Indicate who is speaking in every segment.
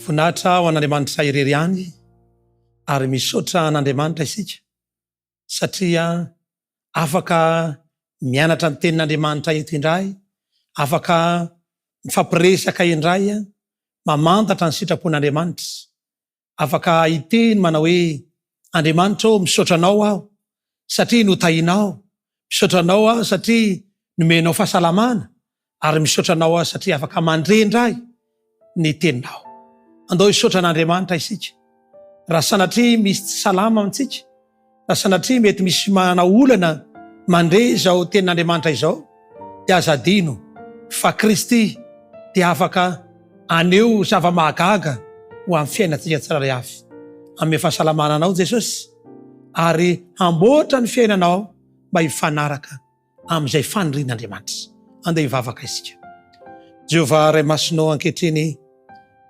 Speaker 1: Voninahitra ho an'Andriamanitra irery ihany ary misaotra an'Andriamanitra isika satria afaka mianatra ny tenin'Andriamanitra eto indray, afaka mifampiresaka indray, mamantatra ny sitrapon'Andriamanitra. Afaka hiteny manao hoe, Andriamanitra ô, misaotra Anao aho satria notahianao, misaotra Anao aho satria nomenao fahasalamana, ary misaotra Anao aho satria afaka mandre indray ny Teninao. Andao hisaotra an'Andriamanitra isika. Raha sanatria misy tsy salama amintsika, Raha sanatria mety misy manana olana mandre izao tenin'Andriamanitra izao dia aza adino fa Kristy dia afaka haneho zava-mahagaga ho amin'ny fiainantsika tsirairay avy. Hanome fahasalamana anao Jesosy ary hamboatra ny fiainanao mba hifanaraka amin'izay fanirian'Andriamanitra. Andeha hivavaka isika. Jehovah Ray Masinao ankehitriny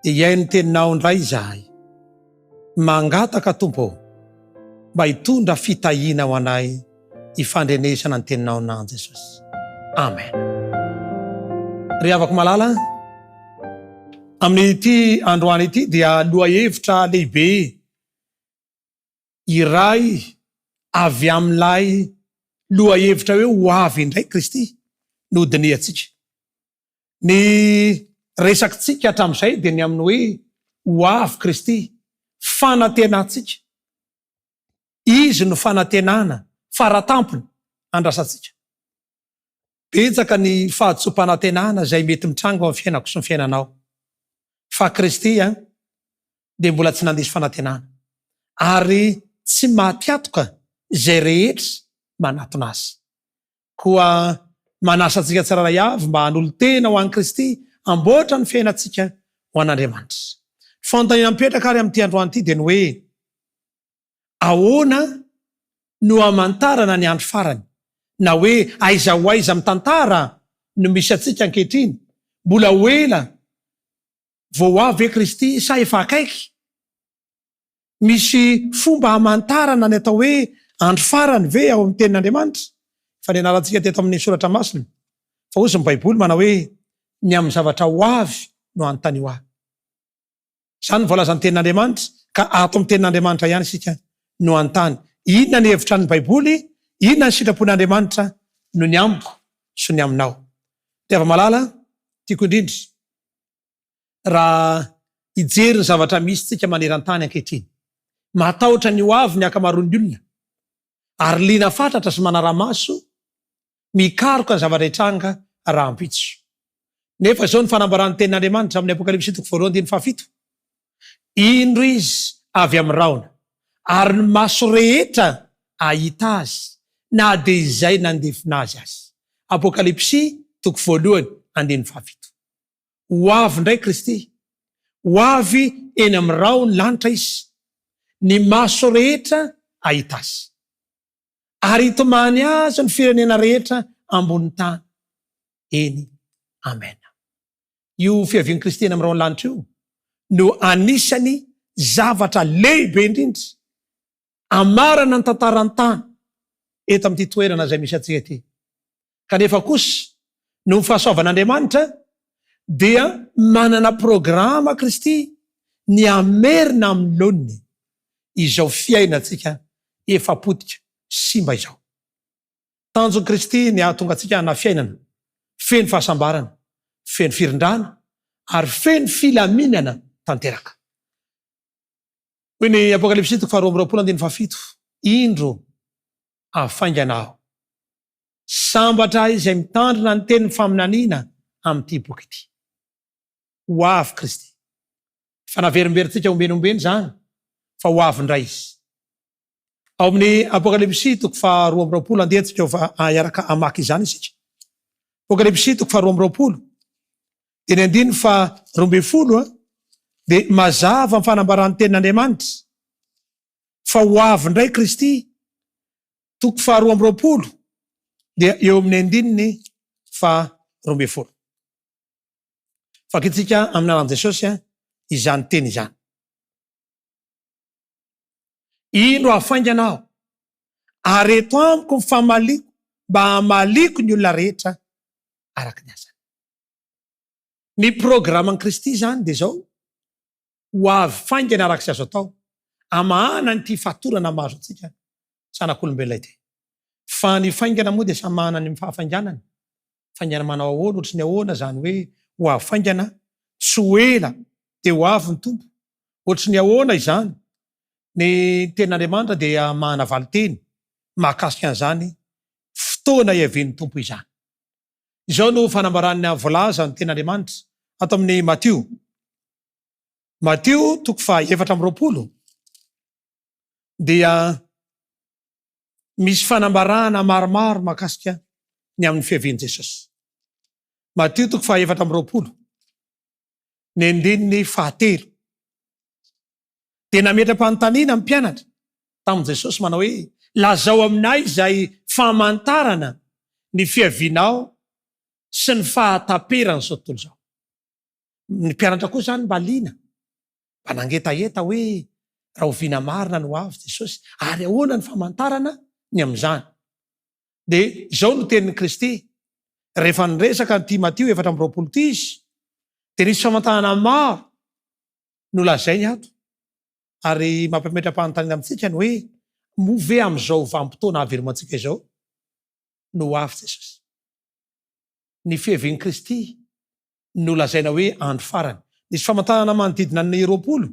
Speaker 1: dia hihaino ny teninao indray izahay. Mangataka Tompo ô mba hitondra fitahiana ho anay hifandrenesana ny teninao nan Jesosy. Amen. Ry havako malala, amin'ity androany ity dia lohahevitra lehibe iray avy amin'ilay lohahevitra hoe ho avy indray Kristy no hodinihantsika. Ny resakitsika hatramin'izay dia ny amin'ny hoe ho avy Kristy, fanantenantsika. Izy no fanantenana faratampony andrasantsika. Betsaka ny fahadisoam-panantenana izay mety mitranga ao amin'ny fiainako sy ny fiainanao. Fa Kristy dia mbola tsy nandiso fanantenana, ary tsy maty antoka izay rehetra manatona Azy. Koa manasa antsika tsirairay avy mba hanolo-tena ho an'i Kristy, hamboatra ny fiainantsika ho an'Andriamanitra. Ny fanontaniana mipetraka ary amin'ity androany ity dia ny hoe, Ahoana no hamantarana ny andro farany? Na hoe aiza ho aiza amin'ny tantara no misy antsika ankehitriny? Mbola ho ela vao ho avy ve Kristy sa efa akaiky? Misy fomba hamantarana ny atao hoe andro farany ve ao amin'ny Tenin'Andriamanitra? Efa nianarantsika teto amin'ny Soratra Masina fa hozy ny Baiboly manao hoe ny amin'ny zavatra ho avy no anontanio ahy. Izany no voalazan'ny Tenin'Andriamanitra, ka ato amin'ny Tenin'Andriamanitra ihany isika no hanontany, Inona ny hevitra ny Baiboly? Inona ny sitrapon'Andriamanitra no ny amiko sy ny aminao? Ry hava-malala, tiako indrindra raha hijery ny zavatra misy tsika maneran-tany ankehitriny. Matahotra ny ho avy ny ankamaroan'ny olona, ary liana fatratra sy manara-maso mikaroka ny zavatra hitranga rahampitso. Nefa izao no fanambaran'ny Tenin'Andriamanitra amin'ny Apokalypsy toko voalohany andininy fahafito, Indro Izy avy amin'ny rahona, ary ny maso rehetra hahita Azy, na dia izay nandefona Azy aza. Apokalypsy toko voalohany andininy fahafito. Ho avy indray Kristy. Ho avy eny amin'ny rahon'ny lanitra Izy. Ny maso rehetra hahita Azy. Ary hitomany azy ny firenena rehetra ambonin'ny tany. Eny, amena. Io fiavian'i Kristy eny amin'ny rahon'ny lanitra io no anisany zavatra lehibe indrindra amarana ny tantaran'ny tany eto amin'ity toerana izay misy antsika ity. Kanefa kosa, noho ny fahasoavan'Andriamanitra, dia manana programa Kristy ny hamerina amin'ny laoniny izao fiainantsika efa potika simba izao. Tanjon'i Kristy ny hahatonga antsika hana fiainana feno fahasambarana, feno firindrana ary feno filaminana tanteraka. Hoy ny Apokalypsy toko faharoa amby roapolo andininy fahafito, Indro hafaingana Aho. Sambatra izay mitandrina ny tenin'ny faminaniana amin'ity boky ity. Ho avy Kristy. Efa naverimberintsika ombieny ombieny izany fa ho avy indray Izy. Ao amin'ny Apokalypsy toko faha 22, andeha antsika fa hiaraka hamaky izany isika. Apokalypsy toko faha 22, dia ny andininy faha 12 dia mazava ny fanambaran'ny tenin'Andriamanitra fa ho avy indray Kristy Toko faha 22 dia eo amin'ny andininy faha 12. Vakintsika amin'ny anaran'i Jesosy izany teny izany. Indro hafaingana aho, ary eto amiko ny famaliako mba hamaliako ny olona rehetra araka ny asany. Ny programan'i Kristy izany dia izao. Ho avy faingana araka izay azo atao, hamahana an'ity fatorana mahazo antsika zanak'olombelona ity. Fa ny faingana moa dia samy manana ny fahafainganany. Faingana manao ahoana, ohatry ny ahoana izany hoe ho avy faingana, tsy ho ela dia ho avy ny Tompo. Ohatry ny ahoana izany? Ny Tenin'Andriamanitra dia manana valinteny mahakasika an'izany fotoana hiavian'ny Tompo izany. Izao no fanambaran'ny voalazan'ny Tenin'Andriamanitra ato amin'ny Matio. Matio toko faha 24 dia misy fanambarana maromaro mahakasika ny amin'ny fiavian'i Jesosy. Matio toko faha 24, ny andininy fahatelo. Dia nametra-panontaniana ny mpianatra tamin'i Jesosy manao hoe, Lazao aminay izay famantarana ny fiavianao sy ny fahataperan'izao tontolo izao. Ny mpianatra koa izany mba liana, mba nangetaheta hoe rahoviana marina no ho avy Jesosy ary ahoana ny famantarana ny amin'izany. Dia izao no tenin'i Kristy, rehefa niresaka an'ity Matio 24 ity Izy, dia nisy famantarana maro nolazainy ato, ary mampametra-panontaniana amintsika ny hoe, moa ve amin'izao vanim-potoana hahavelomantsika izao no ho avy Jesosy? Ny fiavian'i Kristy no lazaina hoe andro farany. Nisy famantarana manodidina ny 20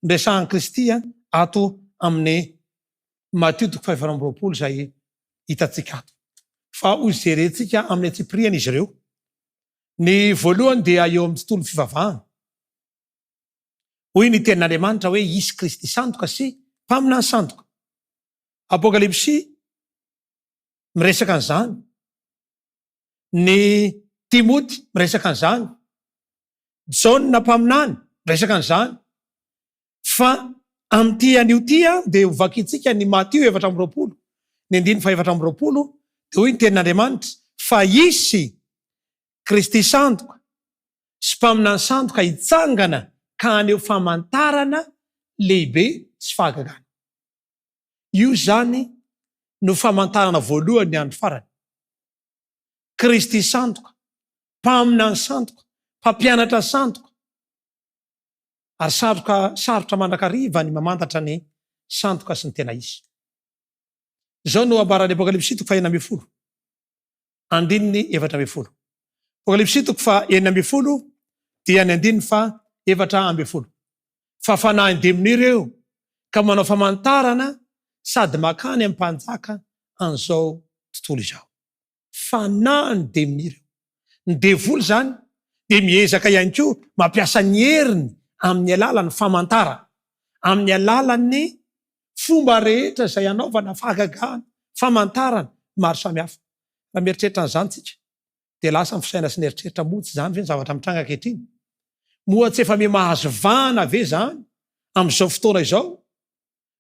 Speaker 1: noresahan'i Kristy ato amin'ny Matio toko fahefatra amby 24 izay hitantsika ato. Fa hojerentsika amin'ny antsipiriany izy ireo. Ny voalohany dia eo amin'ny tontolon'ny fivavahana. Hoy ny Tenin'Andriamanitra hoe hisy Kristy sandoka sy mpaminany sandoka. Apokalypsy miresaka an'izany. Ny Timoty miresaka an'izany. Jaona mpaminany miresaka an'izany. Fa amin'ity anio ity dia ho vakintsika ny Matio 24, ny andininy fahefatra amby 20, dia hoy ny Tenin'Andriamanitra, Fa hisy Kristy sandoka sy mpaminany sandoka hitsangana ka haneho famantarana lehibe sy fahagagana. Io izany no famantarana voalohany ny andro farany. Kristy sandoka, mpaminany sandoka, mpampianatra sandoka. Ary saroka sarotra mandrakariva ny mamantatra ny sandoka sy ny tena izy. Izao no ambaran'ny Apokalypsy toko faha-16. Andininy 14. Apokalypsy toko faha-16 dia ny andininy faha-14. Fa fanahin'ny demonia ireo ka manao famantarana sady makany amin'ny mpanjaka an'izao tontolo izao. Fanahin'ny demonia ireo. Ny devoly izany dia miezaka ihany koa mampiasa ny heriny amin'ny alalan'ny famantarana, amin'ny alalan'ny fomba rehetra izay hanaovana fahagagana, famantarana maro samihafa. Raha mieritreritra an'izany isika, dia lasa ny fisaina sy ny eritreritra, moa tsy izany ve ny zavatra mitranga ankehitriny? Moa tsy efa miha-mahazo vahana ve izany amin'izao fotoana izao?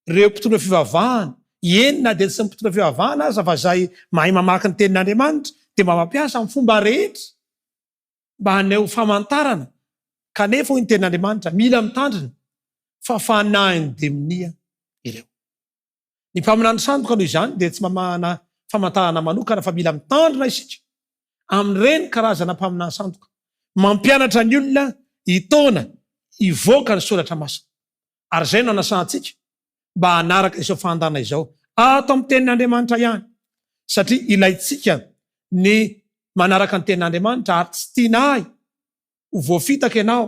Speaker 1: Ireo mpitondra fivavahana, eny na dia tsy ny mpitondra fivavahana aza fa izay mahay mamaky ny Tenin'Andriamanitra, dia mba mampiasa ny fomba rehetra mba haneho famantarana, kanefa hoy ny Tenin'Andriamanitra, mila mitandrina fa fanahin'ny demonia ireo. Ny mpaminany sandoka noho izany dia tsy mamahana famantarana manokana fa mila mitandrina isika amin'ireny karazana mpaminany sandoka mampianatra ny olona hitaona hivoaka ny soratra masina. Ary izay no anasantsika mba hanaraka izao fahandana izao ato amin'ny Tenin'Andriamanitra ihany satria ilaintsika ny manaraka ny Tenin'Andriamanitra ary tsy tianay ho voafitaka ianao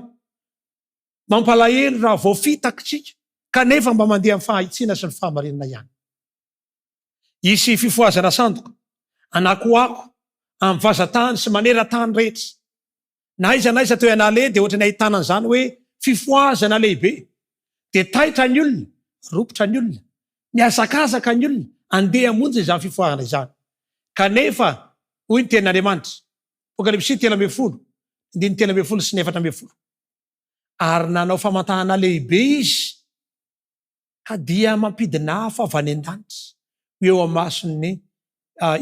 Speaker 1: Mampalahelo raha voafitaka isika kanefa mba mandeha amin'ny fahahitsiana sy ny fahamarinana ihany. Hisy fifohazana sandoka, anakoako, amin'ny vazan-tany sy maneran-tany rehetra. Na aiza na aiza toerana aleha dia ohatran'ny ahitana an'izany hoe fifohazana lehibe. Dia taitra ny olona, ropotra ny olona, mihazakazaka ny olona handeha hamonjy izany fifohazana izany. Kanefa, hoy ny Tenin'Andriamanitra, Apokalypsy 13, andininy 13 sy ny 14, Ary nanao famantarana lehibe izy, ka dia mampidina afo avy any an-danitra ho eo amason'ny,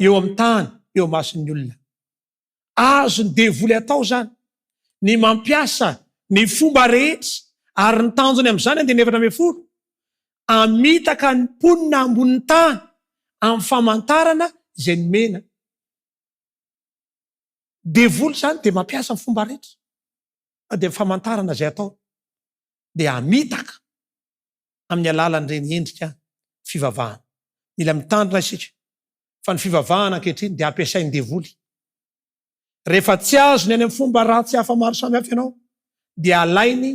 Speaker 1: eo amin'ny tany, eo amason'ny olona. Azon'ny devoly atao izany, ny mampiasa ny fomba rehetra, ary ny tanjony amin'izany, andininy 14, hamitaka ny mponina ambonin'ny tany amin'ny famantarana izay nomena. Devoly izany dia mampiasa ny fomba rehetra. Na dia ny famantarana izay atao. dia hamitaka amin'ny alalan'ireny endrika fivavahana. Mila mitandrina isika fa ny fivavahana ankehitriny dia ampiasain'ny devoly. Rehefa tsy azony any amin'ny fomba ratsy hafa maro samihafa ianao dia alainy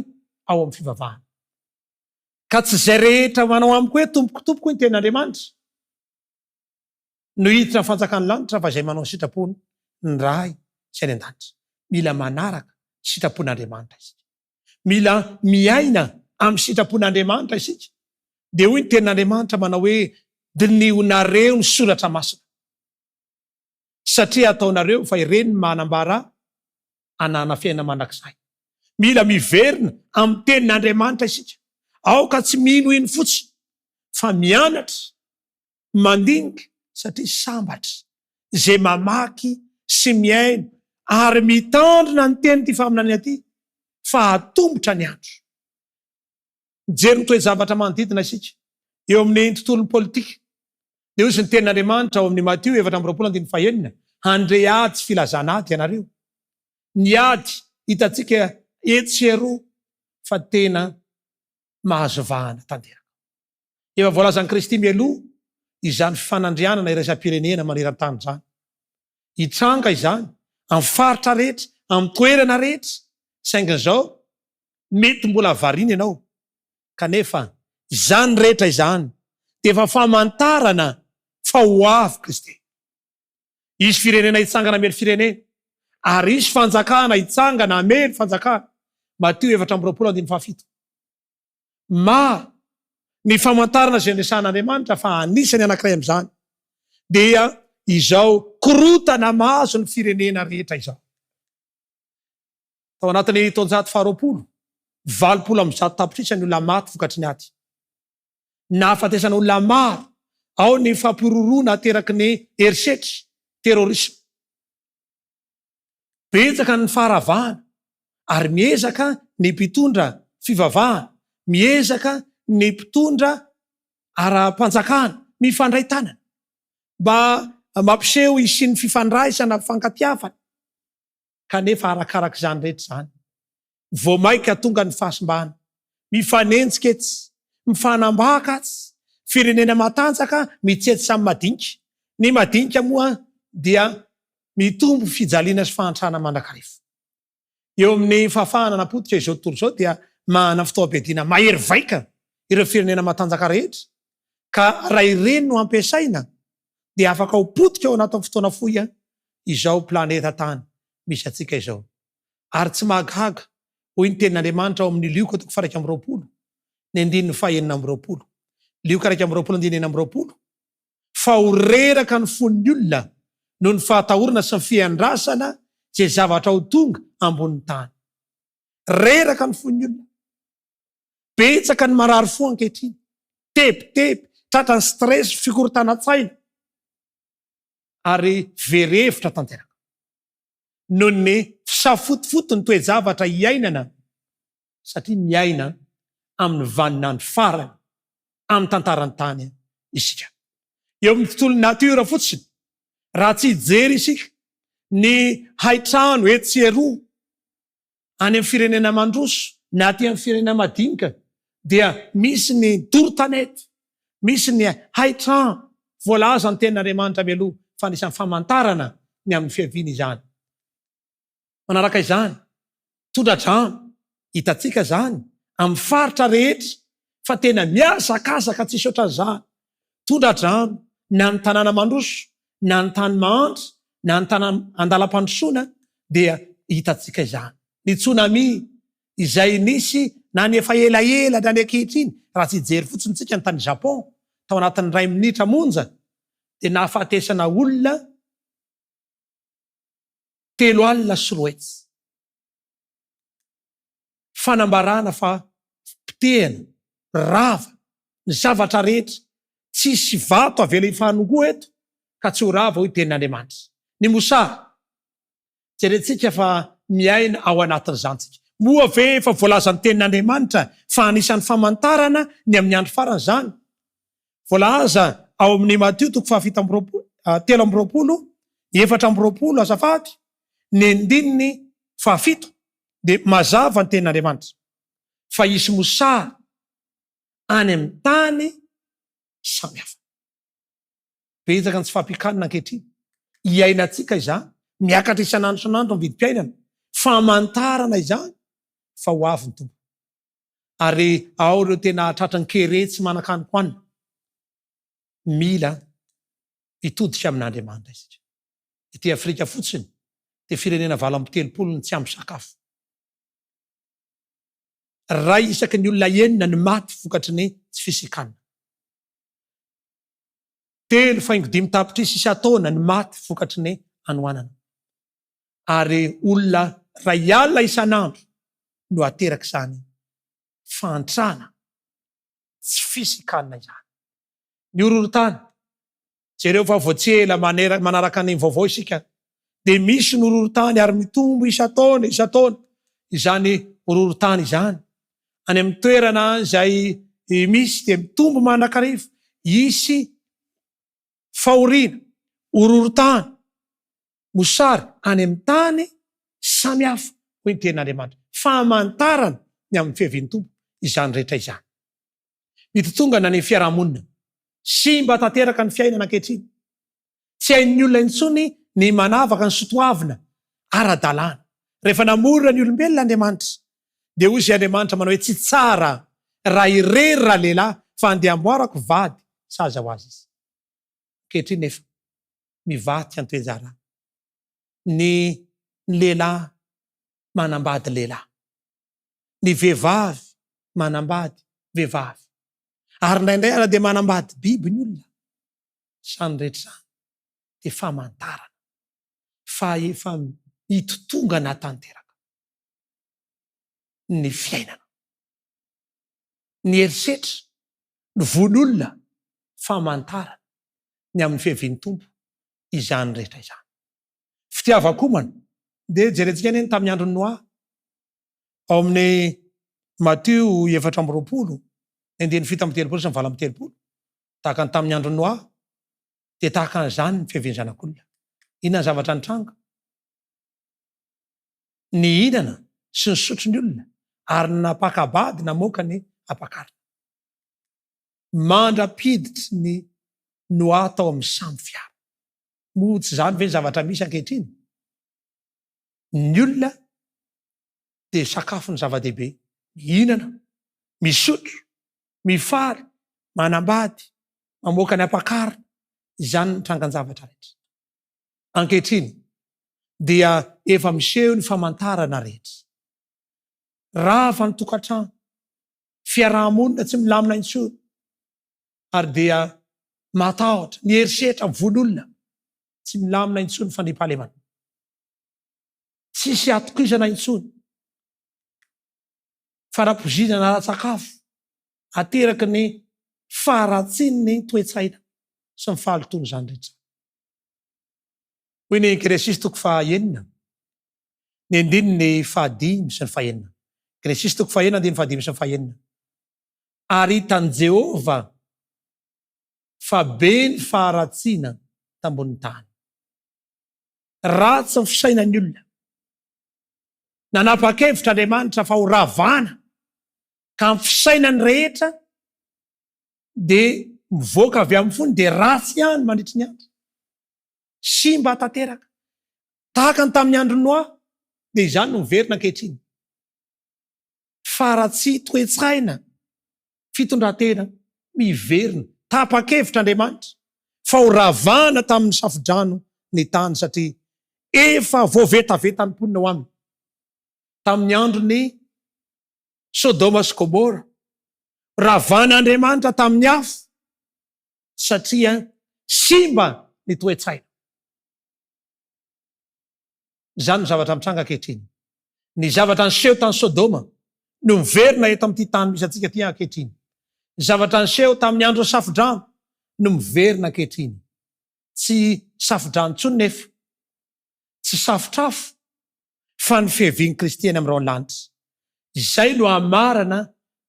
Speaker 1: ao amin'ny fivavahana. Ka tsy izay rehetra manao amiko hoe Tompoko, Tompoko hoy ny tenin'Andriamanitra no hiditra ny fanjakan'ny lanitra fa izay manao ny sitrapon ny Ray izay any an-danitra. Mila manaraka sitrapon'Andriamanitra isika. Mila miaina amin'ny sitrapon'Andriamanitra isika. Dia hoy ny tenin'Andriamanitra manao hoe dinihonareo ny soratra masina satria ataonareo fa ireny no manambara hanana fiainana mandrakizay. Mila miverina amin'ny tenin'Andriamanitra isika. Aoka tsy minohino fotsiny fa mianatra, mandinika satria sambatra izay mamaky sy mihaino ary mitandrina ny tenin'ity faminaniana ity fa hatombotra ny andro. Mijery ny toe-javatra manodidina isika eo amin'ny tontolon'ny politika dia hoy izy ny tenin'Andriamanitra ao amin'ny Matio 24 andininy fahenina, Handre ady sy filazana ady ianareo. Ny ady hitantsika etsy sy eroa fa tena mahazo vahana tanteraka. Efa voalazan'i Kristy mialoha izany fifanandrianana iraisam-pirenena maneran-tany izany. Hitranga izany amin'ny faritra rehetra, amin'ny toerana rehetra, saingy izao mety mbola variana ianao kanefa izany rehetra izany dia efa famantarana fa ho avy Kristy. Hisy firenena hitsangana hamely firenena, ary hisy fanjakana hitsangana hamely fanjakana, Matio 24 andininy fahafito. Maro ny famantarana izay niresahan'Andriamanitra fa anisany anankiray amin'izany dia izao korotana mahazo ny firenena rehetra izao. Tao anatin'ny taonjato faharoapolo, 180 tapitrisa ny olona maty vokatry ny ady. Nahafatesana olona maro, ao ny fampihorohoroana ateraky ny herisetra, terrorisme. Betsaka ny faharavana ary miezaka ny mpitondra fivavahana, miezaka ny mpitondra ara-panjakana mifandray tanana mba mampiseho hisian'ny fifandraisana fifankatiavana. Kanefa arakaraka izany rehetra izany, vao mainka tonga ny fahasimbana. Mifanenjika etsy, mifanambaka atsy, firenena matanjaka mitsetsy samy madinika. Ny madinika moa dia mitombo fijaliana sy fahantrana mandrakariva. Eo amin'ny fahafahana hanapotika izao tontolo izao dia manana fitaovam-piadiana mahery vaika ireo firenena matanjaka rehetra, ka raha ireny no ampiasaina dia afaka ho potika ao anatin'ny fotoana fohy izao planeta tany misy antsika izao. Ary tsy mahagaga, hoy ny tenin'Andriamanitra ao amin'ny Lioka toko faha-21, ny andininy faha-26. Lioka 21 andininy 26, fa ho reraka ny fon'ny olona noho ny fahatahorana sy ny fiandrasana izay zavatra ho tonga ambonin'ny tany. Reraka ny fon'ny olona. Betsaka ny marary fo ankehitriny. Tebiteby, tratran'ny stress, fikorontanan-tsaina ary very hevitra tanteraka noho ny fisafotofoton'ny toe-javatra iainana satria miaina amin'ny vaninandro farany amin'ny tantaran'ny tany isika. Eo amin'ny tontolon'ny natiora fotsiny, raha tsy hijery isika ny haitrano etsy sy eroa any amin'ny firenena mandroso na aty amin'ny firenena madinika dia misy ny doro tanety, misy ny haitrano voalaza ny tenin'Andriamanitra mialoha fa anisan'ny famantarana ny amin'ny fiaviany izany. Manaraka izany, tondra-drano, hitantsika izany amin'ny faritra rehetra fa tena mihazakazaka tsisy ohatran'izany, tondra-drano na ny tanàna mandroso na ny tany mahantra na ny tany andalam-pandrosoana dia hitantsika izany. Ny tsunami izay nisy na ny efa elaela na ny ankehitriny, raha tsy hijery fotsiny tsika ny tany Japon, tao anatin'ny iray minitra monja dia nahafatesana olona 230. Fanambarana fa potehana, rava, ny zavatra rehetra, tsisy vato avela hifanongoa eto ka tsy ho rava hoy tenin'Andriamanitra. Ny mosary, jerentsika fa miaina ao anatin'izany tsika. Moa ve efa voalazan'ny tenin'Andriamanitra fa anisan'ny famantarana ny amin'ny andro farany izany? Voalaza ao amin'ny Matio toko fahafito amby roapolo, 23, 24 azafady, ny andininy fahafito dia mazava ny tenin'Andriamanitra. Fa hisy mosary any amin'ny tany samy hafa. Betsaka ny tsy fahampian-kanina ankehitriny. Iainantsika izany. Miakatra isan'andro isan'andro ny vidim-piainana. Famantarana izany fa ho avy ny Tompo. Ary ao ireo tena tratran'ny kere tsy manan-kanin-kohanina. Mila hitodika amin'Andriamanitra isika. Ety Afrika fotsiny dia firenena 38 no tsy ampy sakafo. Iray isaky ny olona enina no maty vokatry ny tsy fisian-kanina. 3.5 tapitrisa isan-taona no maty vokatry ny hanoanana. Ary olona 1000 isan'andro no aterak'izany fahantrana tsy fisian-kanina izany. Ny horohorontany. Jereo fa vao tsy ela manaraka ny vaovao isika dia misy ny horohorontany ary mitombo isan-taona isan-taona izany horohorontany izany. Any amin'ny toerana izay misy dia mitombo mandrakariva. Hisy fahoriana, horohorontany, mosary any amin'ny tany samy hafa, hoy ny tenin'Andriamanitra. Famantarana ny amin'ny fiavian'ny Tompo izany rehetra izany. Mitotongana ny fiarahamonina. Simba tanteraka ny fiainana ankehitriny. Tsy hain'ny olona intsony ny manavaka ny sotoavina ara-dalàna. Rehefa namorona ny olombelona Andriamanitra, dia hoy izay Andriamanitra manao hoe tsy tsara raha irery ralehilahy fa andeha amboarako vady sahaza ho azy izy. Ankehitriny nefa, mivadika ny toe-draharaha. Ny lehilahy manambady lehilahy. Ny vehivavy manambady vehivavy. Ary indraindray aza dia manambady biby ny olona. Izany rehetra izany dia famantarana fa efa mitotongana tanteraka ny fiainana. Ny herisetra, ny vono olona, famantarana ny amin'ny fiavian'ny Tompo izany rehetra izany. Fitiavan-komana, dia jerentsika anie ny tamin'ny andron'i Noa, ao amin'ny Matio 24, ny andininy 37 sy ny 38, tahaka ny tamin'ny andron'i Noa, dia tahaka an'izany ny fiavian'ny Zanak'olona. Inona ny zavatra nitranga? Nihinana sy nisotro ny olona, ary nampaka-bady namoaka ny ampakarina. Mandra-piditry ny Noa tao amin'ny sambo fiara. Moa tsy izany ve ny zavatra misy ankehitriny? Ny olona dia sakafo no zava-dehibe. Mihinana, misotro, mifaly, manambady, mamoaka ny ampakarina, izany no trangan-javatra rehetra. Ankehitriny dia efa miseho ny famantarana rehetra. Rava ny tokantrano, fiaraha-monina tsy milamina intsony ary dia matahotra, ny herisetra, ny vono olona, tsy milamina intsony ny fandriampahalemana. Tsisy atokisana intsony. Fanapoizinana ara-tsakafo ateraky ny faharatsian'ny toe-tsaina sy ny fahalotoan'izany rehetra izany. Hoy ny Genesisy toko faha-enina, ny andininy fahadimy sy ny fahenina. Genesisy toko fahenina andininy fahadimy sy ny fahenina. Ary hitan'i Jehovah fa be ny faharatsiana tambonin'ny tany. Ratsy ny fisainan'ny olona. Nanapa-kevitra Andriamanitra fa ho ravana, ka ny fisainany rehetra dia mivoaka avy amin'ny fony dia ratsy ihany mandritry ny andro. Simba tanteraka. Tahaka ny tamin'ny andron'i Noa, dia izany no miverina ankehitriny. Faharatsian toe-tsaina, fitondran-tena miverina. Tapa-kevitra Andriamanitra fa ho ravana tamin'ny safodrano ny tany satria efa voavetavetan'ny mponina ao aminy. Tamin'ny andron'i Sodoma sy Gomora, ravan'Andriamanitra tamin'ny afo satria simba ny toe-tsaina. Izany no zavatra mitranga ankehitriny. Ny zavatra niseho tany Sodoma no miverina eto amin'ity tany misy antsika ity ankehitriny. Ny zavatra niseho tamin'ny andron'ny Safodrano no miverina ankehitriny. Tsy Safodrano intsony nefa, tsy safotrafo, fa ny fiavian'i Kristy any amin'ny rahon'ny lanitra. Izay no hamarana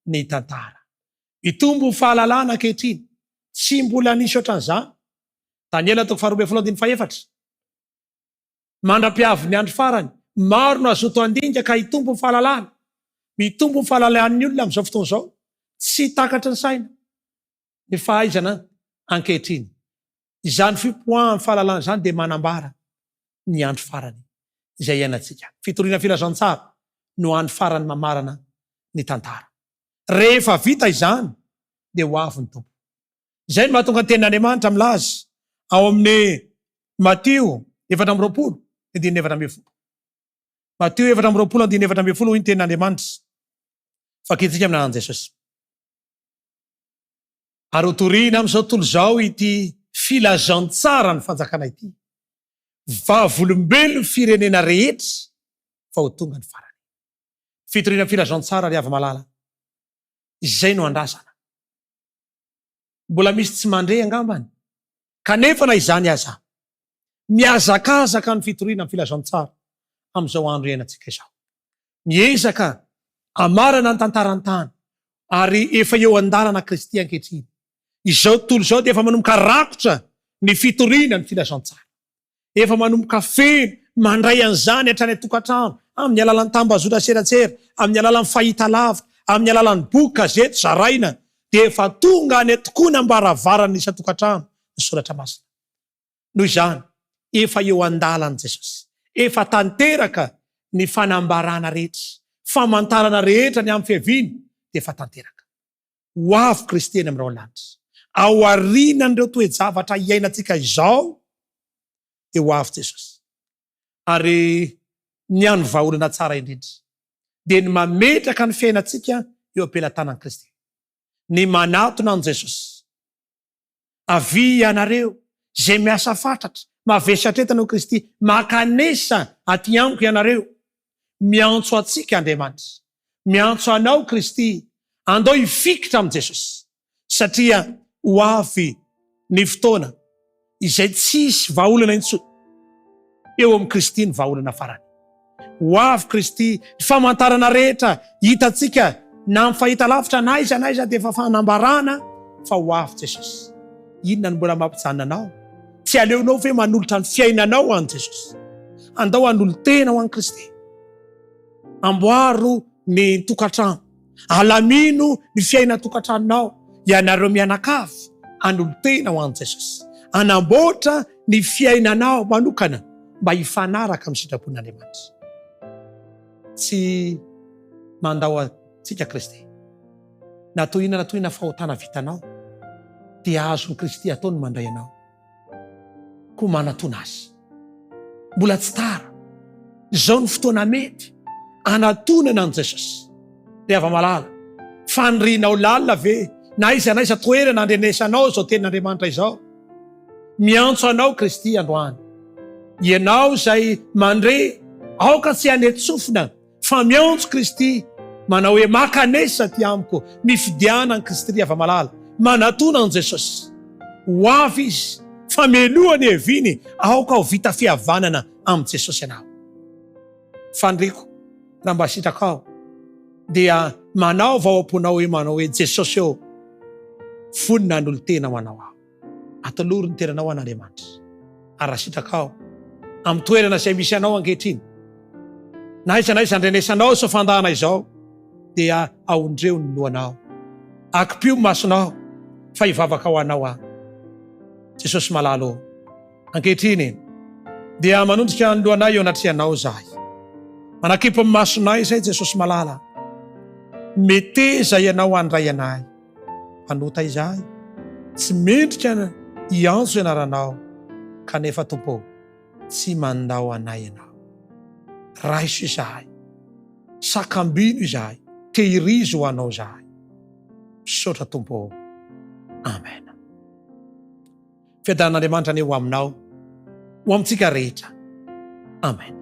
Speaker 1: ny tantara. Mitombo ny fahalalana ankehitriny. Tsy mbola nisy ohatran'izany. Daniela toko faharoa ambin'ny folo andininy fahefatra. Mandra-piavin'ny andro farany, maro no hazoto handinika ka hitombo ny fahalalana. Mitombo ny fahalalahan'ny olona amin'izao fotoana izao. Tsy takatry ny saina ny fahaizana ankehitriny. Izany fipoahan'ny fahalalana izany dia manambara ny andro farany izay iainantsika. Fitoriana filazantsara no andro farany mamarana ny tantara. Rehefa vita izany dia ho avy ny Tompo. Izay no mahatonga ny Tenin'Andriamanitra milaza ao amin'ny Matio 24, andininy 14. Matio 24, andininy 14 hoy ny Tenin'Andriamanitra, Vakintsika amin'ny anaran'i Jesosy. Ary hotorina amin'izao tontolo izao ity filazantsaran'ny fanjakana ity, vavolombelon'ny firenena rehetra fa ho tonga ny farany. Fitoriana filazantsara ry hava-malala, izay no andrasana. Mbola misy tsy mandre angambany, kanefa na izany aza, mihazakazaka ny fitoriana ny filazantsara amin'izao andro iainantsika izao. Miezaka hamarana ny tantaran-tany ary efa eo an-dalana Kristy ankehitriny. Izao tontolo izao dia efa manomboka rakotra ny fitoriana ny filazantsara. Efa manomboka feno mandray an'izany hatrany an-tokantrano, amin'ny alalan'ny tambazotra serasera, amin'ny alalan'ny fahitalavitra, amin'ny alalan'ny boky, gazety zaraina, dia efa tonga any tokoa ny am-baravaran'ny isan-tokantrano ny soratra masina. Noho izany, efa eo an-dalan'i Jesosy. Efa tanteraka ny fanambarana rehetra, famantarana rehetra ny amin'ny fiaviany dia efa tanteraka. Ho avy Kristy eny amin'ny rahon-lanitra. Aorianan'ireo toe-javatra iainantsika izao dia ho avy Jesosy. Ary ny hany vahaolana tsara indrindra dia ny mametraka ny fiainantsika eo am-pelatanan'i Kristy. Ny manatona an'i Jesosy. Avia ianareo izay miasa fatratra, mavesatra entana hoy Kristy, mankanesa aty amiko ianareo. Miantso antsika Andriamanitra. Miantso anao Kristy, andao hifikitra amin'i Jesosy, satria ho avy ny fotoana izay tsy hisy vahaolana intsony. Eo amin'i Kristy ny vahaolana farany. Ho avy Kristy, ny famantarana rehetra hitantsika na amin'ny fahitalavitra na aiza na aiza dia efa fanambarana fa ho avy Jesosy. Inona no mbola mampijanona anao? Tsy aleonao ve manolotra ny fiainanao ho an'i Jesosy? Andao hanolo-tena ho an'i Kristy. Amboaro ny tokantrano. Alamino ny fiainan-tokantranonao ianareo mianakavy hanolo-tena ho an'i Jesosy. Hanamboatra ny fiainanao manokana mba hifanaraka amin'ny sitrapon'Andriamanitra. Tsy mandao antsika Kristy. Na toy inona na toy inona fahotana vitanao dia azon'i Kristy atao ny mandray anao. Koa manatona Azy. Mbola tsy tara. Izao no fotoana mety anatonana an'i Jesosy. Ry hava-malala, fanirianao lalina ve na aiza na aiza toerana andrenesanao izao tenin'Andriamanitra izao? Miantso anao Kristy androany. Ianao izay mandre, aoka tsy hanetsofina Fa miantso Kristy, manao hoe, Mankanesa aty amiko, mifidiana an'i Kristy ry hava-malala, manatona an'i Jesosy. Ho avy Izy, fa mialoha ny hiaviany, aoka ho vita fihavanana amin'i Jesosy ianao. Faniriako, raha mba sitrakao, dia manaova ao am-ponao hoe manao hoe, Jesosy ô, vonona hanolo-tena ho Anao aho. Atolory ny tenanao an'Andriamanitra, ary raha sitrakao, amin'ny toerana izay misy anao ankehitriny, na aiza na aiza andrenesanao izao fandahana izao, dia aondreo ny lohanao, akipio ny masonao, fa hivavaka ho anao aho. Jesosy malala ô, ankehitriny dia manondrika ny lohanay eo anatrehanao izahay. Manakipy ny masonay izay, Jesosy malala. Meteza Ianao handray anay. Mpanota izahay, tsy mendrika hiantso ny anaranao, kanefa Tompo ô, tsy mandao anay Ianao. Raiso izahay, sakambino izahay, tehirizo ho Anao izahay. Misaotra Tompo ô. Amen. Fiadanan'Andriamanitra anie ho aminao, ho amintsika rehetra. Amen.